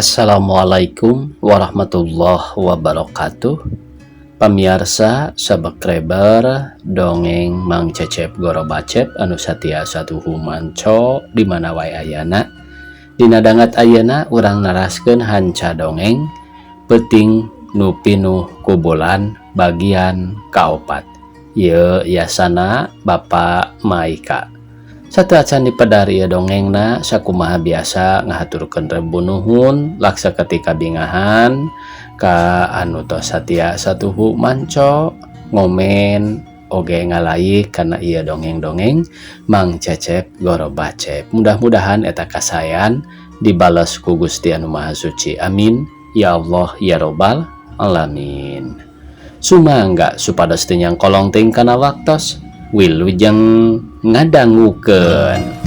Assalamualaikum warahmatullahi wabarakatuh. Pamiarsa subscriber dongeng Mang Cecep Gorobacep anu satia satuhu manco di mana wae ayana. Dina dangat ayeuna urang naraskeun hanca dongeng peuting nu pinuh ku bulan bagian kaopat. Ieu yasana Bapak Maika. Sateuacan dipedar ieu dongengna sakumaha biasa ngahaturkeun rebu nuhun laksa ketika bingahan ka anu tos satia satuhu manco ngomen oge ngalaik kana ieu dongeng-dongeng Mang Cecep Gorobacep. Mudah-mudahan eta kasayan dibales ku Gusti Anu Maha Suci. Amin ya Allah ya Robbal alamin. Sumangga supados teu nyangkolong teuing kana waktos wilujeng ngadangukeun.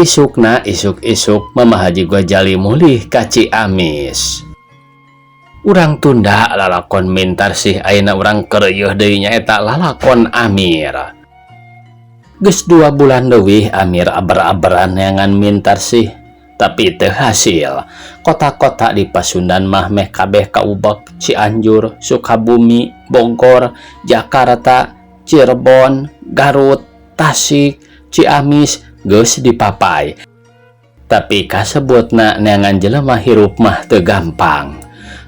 Isukna isuk-isuk Mama Haji Gojali mulih ka Ciamis. Urang tunda lalakon Mintarsih ayeuna urang keureuh deui nyaeta lalakon Amir. Geus 2 bulan leuwih Amir aber-aberan neangan Mintarsih, tapi teu hasil. Kota-kota di Pasundan mah meh kabeh kaubek, Cianjur, Sukabumi, Bogor, Jakarta, Cirebon, Garut, Tasik, Ciamis geus dipapai. Tapi kasebutna neangan jelema hirup mah teu gampang.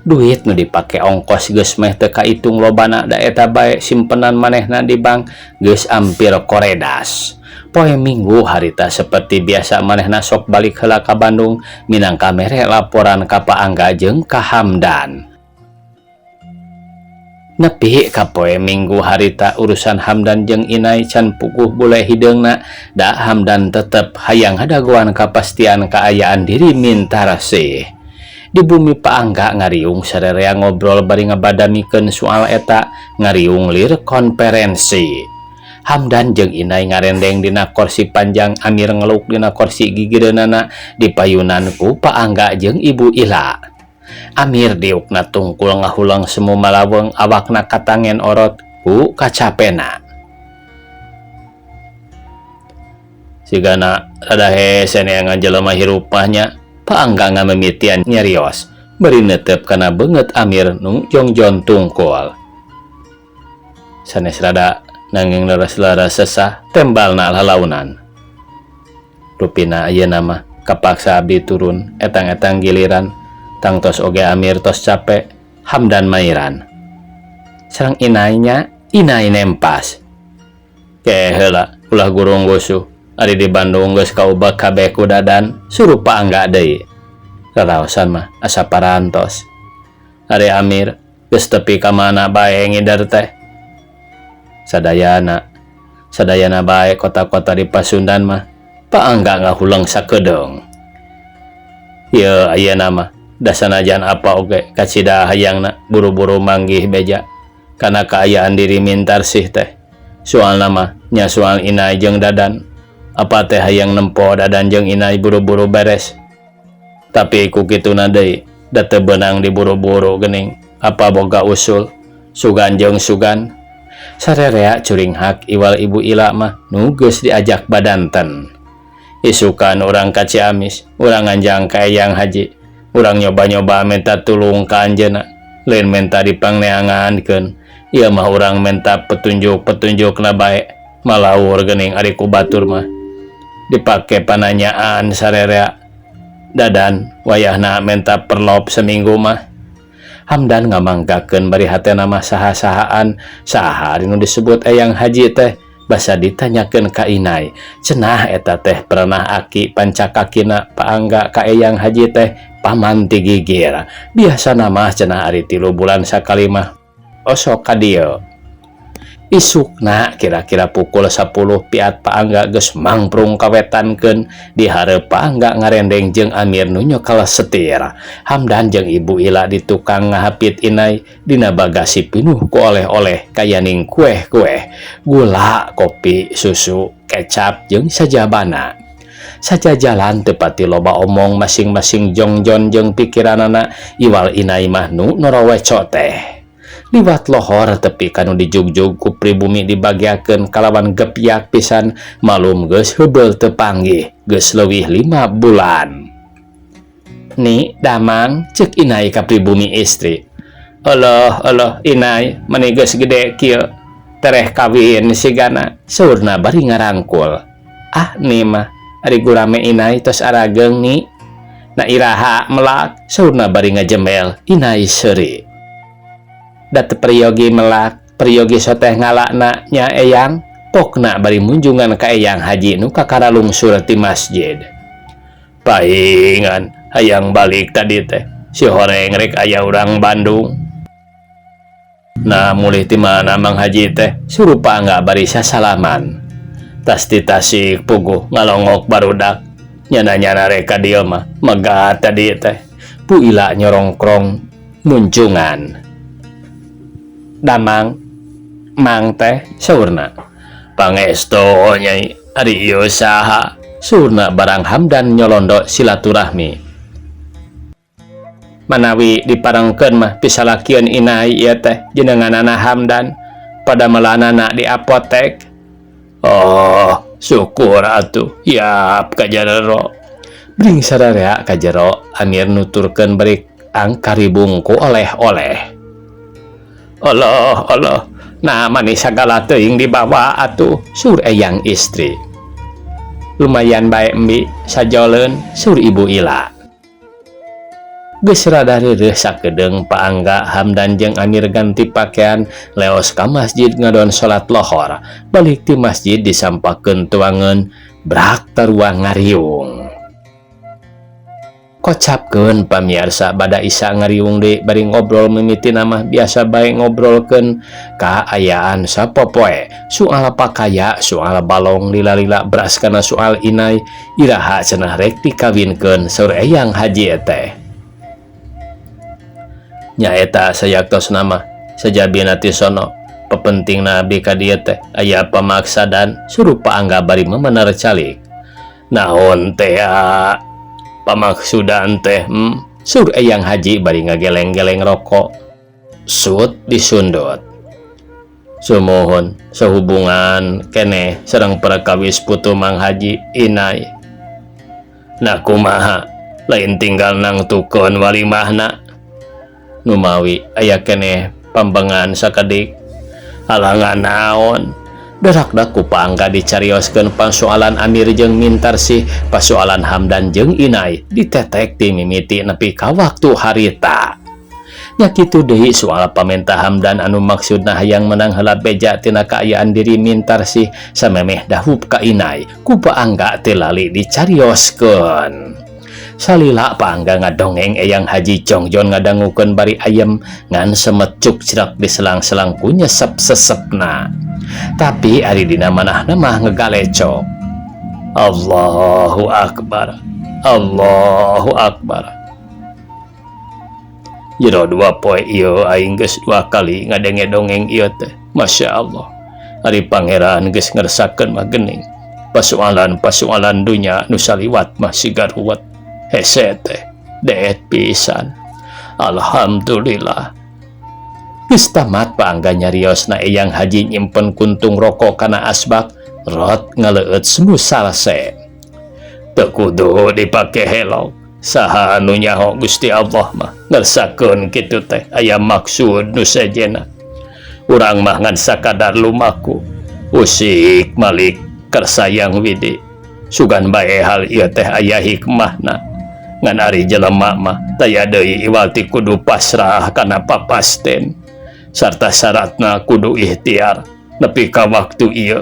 Duit nu dipake ongkos geus meh teu kaitung lobana da eta bae simpenan manehna di bank geus ampir koredas. Poe Minggu harita seperti biasa manehna sok balik heula ka Bandung minangka mere laporan ka Pak Angga jeung ka Hamdan. Nepi ka poe Minggu harita urusan Hamdan jeung Inai can puguh bule hideungna da Hamdan tetep hayang hadagoan kapastian kaayaan diri Mintarsih. Di bumi Pak Angga ngariung sarerea ngobrol bari ngabadamikeun soal eta ngariung lir konferensi. Hamdan jeung Inai ngarendeng dina korsi panjang, Amir ngeluk dina korsi gigireunana dipayunan ku Pak Angga jeung Ibu Ila. Amir diukna tungkul ngahulang semu malaweng awakna katangen orot ku kacapena. Sigana rada hese neangan jelema hirup mah nya, Pak Angga ngamimitian nyarios bari netep kana beungeut Amir nu jongjon tungkul. Sanes rada nanging leres-leres sesah tembalna lalaunan. Rupina ayeuna mah kapaksa abdi turun etang-etang giliran tangtos oge Amir tos capek Hamdan mairan. Sareng Inainya Inai nempas. Ke heula ulah gurung gusuh ari di Bandung geus kaubak kabeh ku Dadan suruh Pak Angga deui. Raraosan mah asa parantos. Ari Amir geus tepi ka mana bae ngider teh. Sadayana sadayana bae kota-kota di Pasundan mah Pak Angga ngahuleng sakedeung. Ieu ayeuna mah dasanajan apa oge kacida hayangna buru-buru manggih beja kana kaayaan diri Mintarsih teh. Soalna mah nya soal Inai jeung Dadan. Apa teh hayang nempo Dadan jeung Inai buru-buru beres. Tapi ku kituna deui da teu beunang diburu-buru geuning. Apa boga usul sugan jeung sugan. Sarerea curinghak iwal Ibu Ila mah nu geus diajak badanten. Isukan urang ka Ciamis, urang nganjang ka Eyang Haji. Urang nyoba-nyoba minta tulung ka anjeunna, lain minta dipangneangankeun. Ieu mah urang minta petunjuk-petunjukna bae, malaur geuning ari ku batur mah. Dipake pananyaan sarerea. Dadan wayahna minta perlop seminggu mah. Hamdan ngamanggakeun bari hatena mah saha-sahaan saha ari nu disebut Eyang Haji teh basa ditanyakeun ka Inai. Cenah eta teh pernah aki pancakakina Paangga ka Eyang Haji teh paman ti gigir. Biasana mah cenah ari 3 bulan sakali mah osok ka dieu. Isukna kira-kira pukul 10 piat Paangga geus mangprung kawetankeun di hareup Paangga ngarendeng jeung Amir nu nyokal setir. Hamdan jeung Ibu Ila di tukang ngahapit Inai dina bagasi pinuh ku oleh-oleh kayaning kueh-kueh, gula, kopi, susu, kecap jeung sajabana. Sajajalan teu pati loba omong masing-masing jongjon jeung pikiranana iwal Inai mah nu noroweco teh. Liwat lohor tepi kanu dijugjug ku pribumi dibagiakeun kalawan gepyak pisan malum geus heubeul teu panggih geus leuwih 5 bulan. Ni damang ceuk Inai ka pribumi istri. Euleuh euleuh Inai meni geus gede kieu tereh kawin sigana saurna bari ngarangkul. Ah ni mah ari gurame Inai tos arageung ni. Na iraha melak saurna bari ngajembel Inai seuri. Da teu peryogi melak, peryogi soteh ngalakna nya Eyang, pokna bari munjungan ka Eyang Haji nu kakara lungsur ti masjid. Paingan hayang balik tadi teh, si horeng rek aya urang Bandung. Nah mulih ti mana Mang Haji teh, surupa nggak bari sasalaman. Tas ti Tasik puguh ngalongok barudak, nyana-nyana rek ka dieu mah megat tadi teh. Bu Ila nyorongkrong munjungan. Damang mang teh saurna pangesto nyai ari ieu saha saurna barang Hamdan nyolondo silaturahmi. Manawi diparengkeun mah pisalakieun Inai ieu teh jenenganana Hamdan pada melanana di apotek. Oh syukur atuh yap ka jero bring sararea ka jero Amir nuturkeun bari angkaribung ku oleh-oleh. Allah Allah nah manis sagala teuing dibawa atuh sur Eyang istri. Lumayan bae embi sajoleun sur Ibu Ila. Geus rada reureuh sakedeung Paangga Hamdan jeung Amir ganti pakaian leos ka masjid ngadon salat lohor. Balik ti masjid disampakeun tuangeun brak taruang ngariung. Kocapkeun pamiarsa bada Isa ngariung deui bari ngobrol mimiti mah biasa bae ngobrolkeun kaayaan sapopoe soal pakaya soal balong lila-lila beras kana soal Inai iraha cenah rek dikawinkeun saur Eyang Haji teh. Nyaeta sayaktosna mah sajabina ti sono pepentingna abdi ka dieu teh aya pamaksadan surupa Angga bari memener calik. Naon teh pamaksudan teh sur Eyang Haji bari ngageleng-geleng rokok sut disundut. Sumuhun sehubungan keneh sareng perkawis putu Mang Haji Inai. Nah kumaha lain tinggal nangtukeun walimahna numawi aya keneh pambengan sakedik halangan naon. Darakdak ku Paangga dicarioskeun pasoalan Amir jeung Mintarsih, pasoalan Hamdan jeung Inai ditetek ti mimiti nepi ka waktu harita. Nya kitu deui soal pamenta Hamdan anu maksudna hayang menang heula beja tina kaayaan diri Mintarsih samemeh dahup ka Inai ku Paangga teu lali dicarioskeun. Salila Paangga ngadongeng Eyang Haji Jongjon ngadangukeun bari ayem ngan semet cuk cerak di selang-selang ku nyesep sesepna. Tapi ari dina manahna mah ngegalecok. Allahu Akbar, Allahu Akbar. Jero 2 poe ieu aing geus 2 kali ngadenge dongeng ieu teh. Masya Allah. Ari pangeran geus ngersakeun mah geuning. Pasualan-pasualan dunya nu saliwat mah siga ruwet. Hese teh deet pisan. Alhamdulillah. Geus tamat Paangga nyariosna Eyang Haji nyimpen kuntung rokok kana asbak rot ngaleueut semu salse. Teu kudu dipake helok. Saha anu nyaho Gusti Allah mah ngersakeun kitu teh aya maksud nu sejenna. Urang mah ngan sakadar lumaku. Usik malik kersayang widi. Sugan bae hal ieu teh aya hikmahna. Ngan ari jelema mah taya deui iwal ti kudu pasrah kana papasten sarta syaratna kudu ikhtiar nepi ka waktu ieu.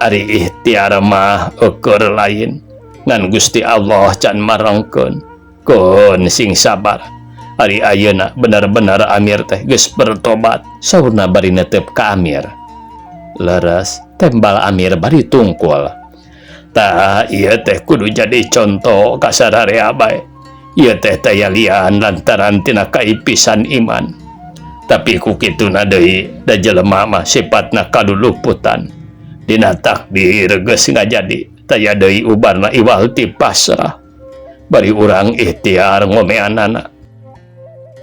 Ari ikhtiar mah eueur lain ngan Gusti Allah can marengkeun. Keun sing sabar. Ari ayeuna bener-bener Amir teh geus bertobat, saurna bari netep ka Amir. Leres tembal Amir bari tungkul. Tah ieu teh kudu jadi contoh ka sararea bae. Ieu teh taya lian lantaran tina kaipisan iman. Tapi ku kituna deui da jelema mah sifatna kaluluputan. Dina takdir geus ngajadi taya deui ubarna iwal ti pasrah. Bari urang ikhtiar ngomeanana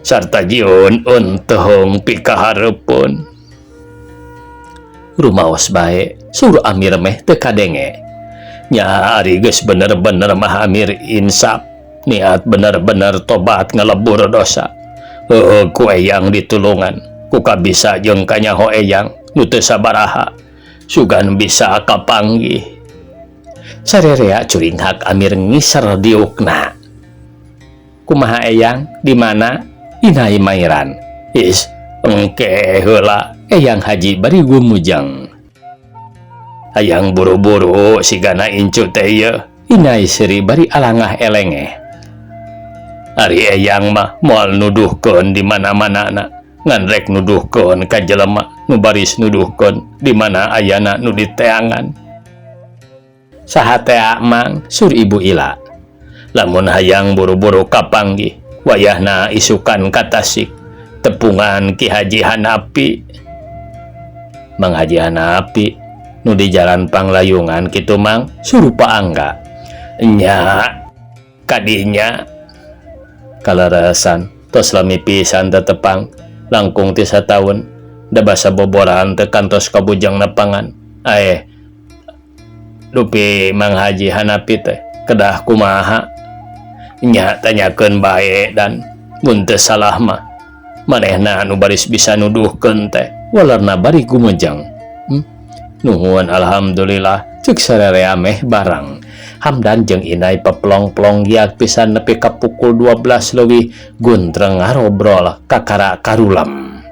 sarta jieun entehong pikahareupeun. Rumaos bae suruh Amir meh teu kadenge. Nya ari geus bener-bener mah Amir insaf, niat bener-bener tobat ngalebur dosa. Heueuh ku eyang ditulungan, ku kabisa jeung kanyaho eyang nu teu sabaraha, sugan bisa kapanggih. Sarerea curinghak Amir ngiser diukna. Kumaha eyang, di mana? Inai mairan. Is, engke heula eyang haji bari gumujeng. Hayang buru-buru sigana incu teh ieu. Inai seuri bari alangah elengeh. Ari eyang mah moal nuduhkeun di mana-manana, ngan rek nuduhkeun ka jelema nu baris nuduhkeun di mana ayana nu diteangan. Saha teh Mang? Sur Ibu Ila. Lamun hayang buru-buru kapanggih, wayahna isukan ka Tasik, tepungan Ki Haji Hanapi. Mang Haji Hanapi nu di jalan Panglayungan kitu Mang, surupa Angga. Nya kadinya kaleresan tos lami pisan tetepang langkung ti sataun da basa boboran teu kantos kabujang nepangan. Aeh dupi Mang Haji Hanapi teh kedah kumaha? Nya tanyakeun bae dan mun teu salah mah manehna anu baris bisa nuduhkeun teh walerna bari gumejeng. Nuhun alhamdulillah ceuk sararea meh barang. Hamdan jeung Inai peplong-plong giat pisan nepi ka pukul 12 leuwih guntreng ngarobrol kakara karulam.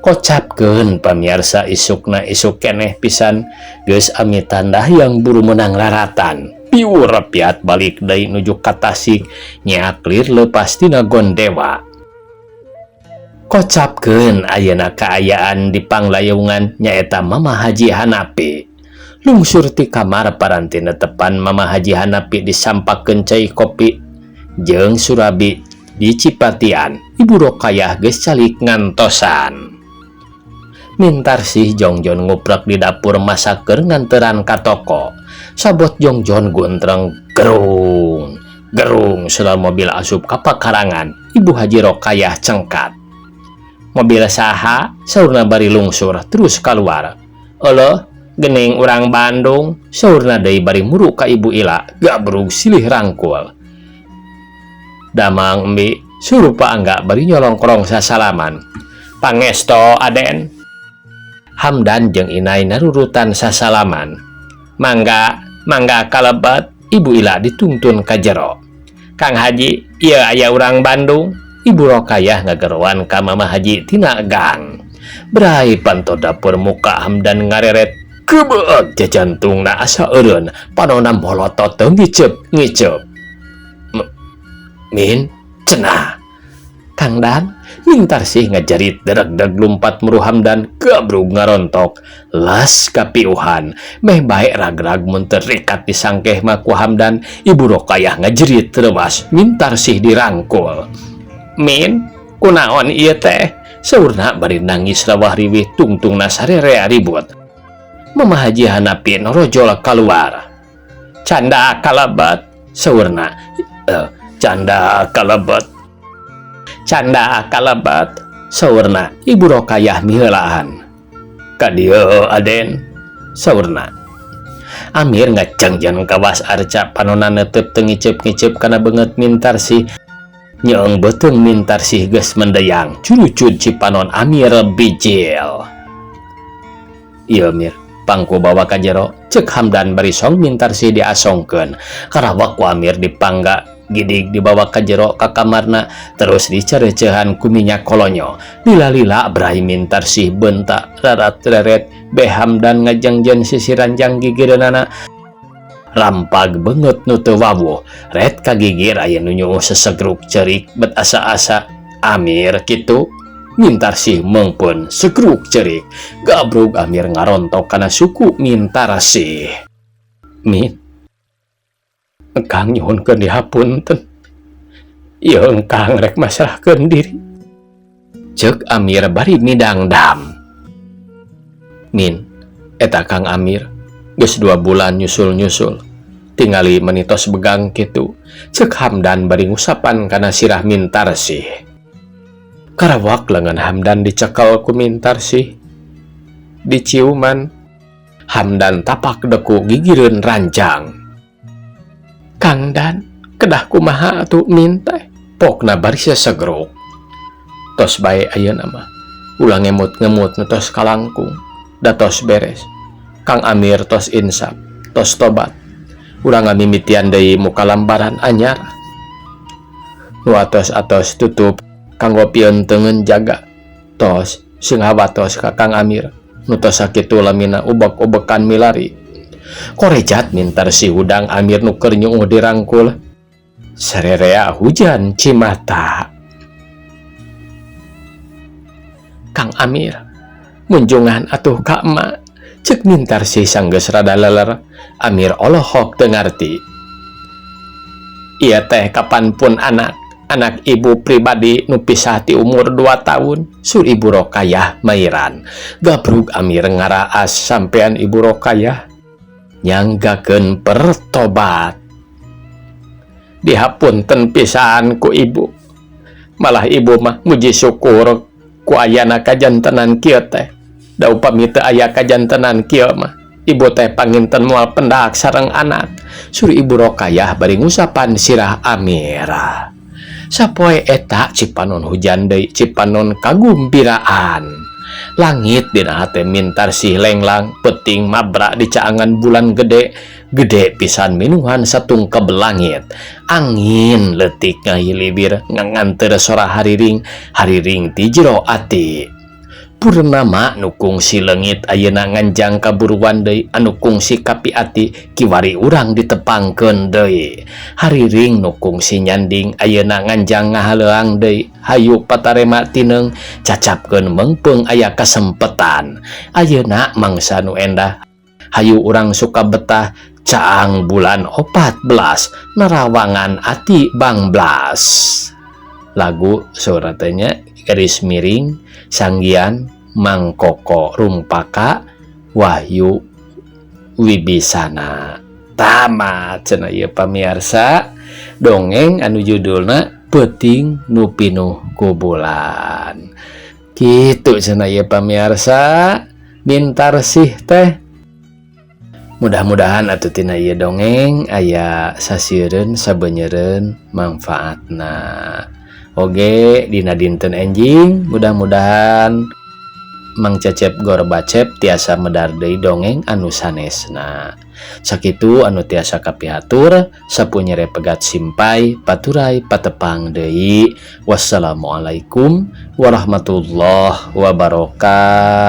Kocapkeun pamiarsa isukna isuk keneh pisan geus amitan yang buru menang raratan. Piur piat balik deui nuju ka Tasik nyaaklir leupas tina Gondewa. Kocapkeun ayeuna kaayaan di Panglayungan nyaeta Mama Haji Hanapi. Lungsur ti kamar parantina tepan Mama Haji Hanapi disampakeun cai kopi jeung surabi di Cipatian. Ibu Rokayah geus calik ngantosan. Mintarsih Jongjon nguprek di dapur masaker nganteran ka toko. Sabot Jongjon guntreng gerung gerung sedal mobil asup ka pakarangan. Ibu Haji Rokayah cengkat. Mobil saha? Saurna bari lungsur terus keluar. Euleuh gening urang Bandung, saurna deui bari muru ka Ibu Ila, gabrug silih rangkul. Damang embi surupa Angga bari nyolongkrong sasalaman. Pangesto Aden. Hamdan jeung Inai narurutan sasalaman. Mangga, mangga kalebet. Ibu Ila dituntun ka jero. Kang Haji, ieu aya urang Bandung. Ibu Rokayah ngageroan ka Mama Haji tina gang. Brai panto dapur muka Hamdan ngareret. Kebeek jajantungna asa eureun, panona molotot teu ngiceup-ngiceup. Min, cenah. Kang Dan, Mintarsih ngajarit dereg-dereg lumpat muru Hamdan gabrug ngarontok. Las kapiuhan, meh bae rag-rag mun terikat disangkeh mah ku Hamdan. Ibu Rokayah ngajerit reuas, Mintarsih dirangkul. Min, kunaon ieu teh? Saurna bari nangis rawah riwih tungtungna sarerea ribut. Mama Haji Hanapi norojol keluar. Canda kalebet, saurna. Canda kalebet. Canda kalebet, saurna. Ibu Rokayah miheulaan. Ka dieu Aden, saurna. Amir ngacangjan kawas arca panona netep teu ngiceup-ngiceup kana beungeut Mintarsih. Nyeung beuteung Mintarsih geus mendeyang, curucud cipanon Amir bijil. Ieu Mir, pangku bawa ka jero, ceuk Hamdan bari song Mintarsih diasongkeun. Karawak ku Amir dipangga Gidig dibawa ka jero ka kamarna terus dicerecehan ku minyak kolonyo. Lila-lila brai Mintarsih bentak rarat reret be Hamdan ngajengjen sisi ranjang gigireunana. Rampag beungeut nu teu wawuh ret ka gigir aya nu nyuuh sesegruk ceurik bet asa-asa Amir kitu. Mintarsih meungpeun segruk ceurik gabrug Amir ngarontok kana suku Mintarsih. Min engkang nyuhunkeun dihapunten ieu engkang rek masrahkeun diri ceuk Amir bari midangdam. Min eta Kang Amir geus 2 bulan nyusul-nyusul tingali menitos begang kitu ceuk Hamdan bari ngusapan kana sirah Mintarsih. Karawak lengan Hamdan dicekel ku Mintarsih diciuman. Hamdan tapak deku gigireun ranjang. Kang Dan kedah kumaha atuh Min teh pokna bari sesegruk. Tos bae ayeuna mah ulah ngemut-ngemut nu tos kalangkung da tos beres. Kang Amir tos insaf tos tobat urang ngamimitian deui muka lambaran anyar nu atos-atos tutup kanggo pieun teungeun jaga. Tos sing hawatos ka Kang Amir nu tos sakitu lamina ubek-ubekan milari. Korejat Mintarsih hudang Amir nu keur nyuuh dirangkul. Sarerea hujan cimata. Kang Amir munjungan atuh ka emak ceuk Mintarsih sanggeus rada leler. Amir olohok teu ngarti. Ieu teh kapanpun anak ibu pribadi nu pisah ti umur 2 tahun sur Ibu Rokayah mairan. Gabrug Amir ngaraas sampean Ibu Rokayah nyanggakeun pertobat. Dihapunten pisan ku ibu. Malah ibu mah muji syukur ku ayana kajantenan kieu teh. Da upami teu aya kajantenan kieu mah ibu teh panginten moal pendak sareng anak. Sur Ibu Rokayah bari ngusapan sirah Amir. Sapoe eta cipanon hujan deui cipanon kagumbiraan. Langit dina hate Mintarsih lenglang peuting mabrak di caangan bulan gede gede pisan minuhan satungkeb langit. Angin leutik ngahilibir nganganteur sora hariring hariring ti jero ati. Purnama nu kungsi leungit ayeuna nganjang kaburuan deui anu kungsi kapi ati kiwari urang ditepangkeun deui. Hariring nu kungsi nyanding ayeuna nganjang ngahaleuang deui hayu patarema tineung cacapkeun meungpeung aya kasempetan. Ayeuna mangsa nu endah hayu urang suka betah caang bulan 14 narawangan ati bangblas. Lagu suratnya garis miring Sanggian Mangkoko Rumpaka Wahyu Wibisana. Tamat cenah ieu pamirsa dongeng anu judulna Peuting Nu Pinuh Ku Bulan. Kitu cenah ieu pamirsa Mintarsih teh. Mudah-mudahan atuh tina ieu dongeng aya sasieureun sabeunyereun mangfaatna. Oge dina dinten enjing mudah-mudahan Mang Cecep Gorbacep tiasa medar deui dongeng anu sanesna. Sakitu anu tiasa kapihatur sapunyere pegat simpai paturai patepang deui. Wassalamualaikum warahmatullahi wabarakatuh.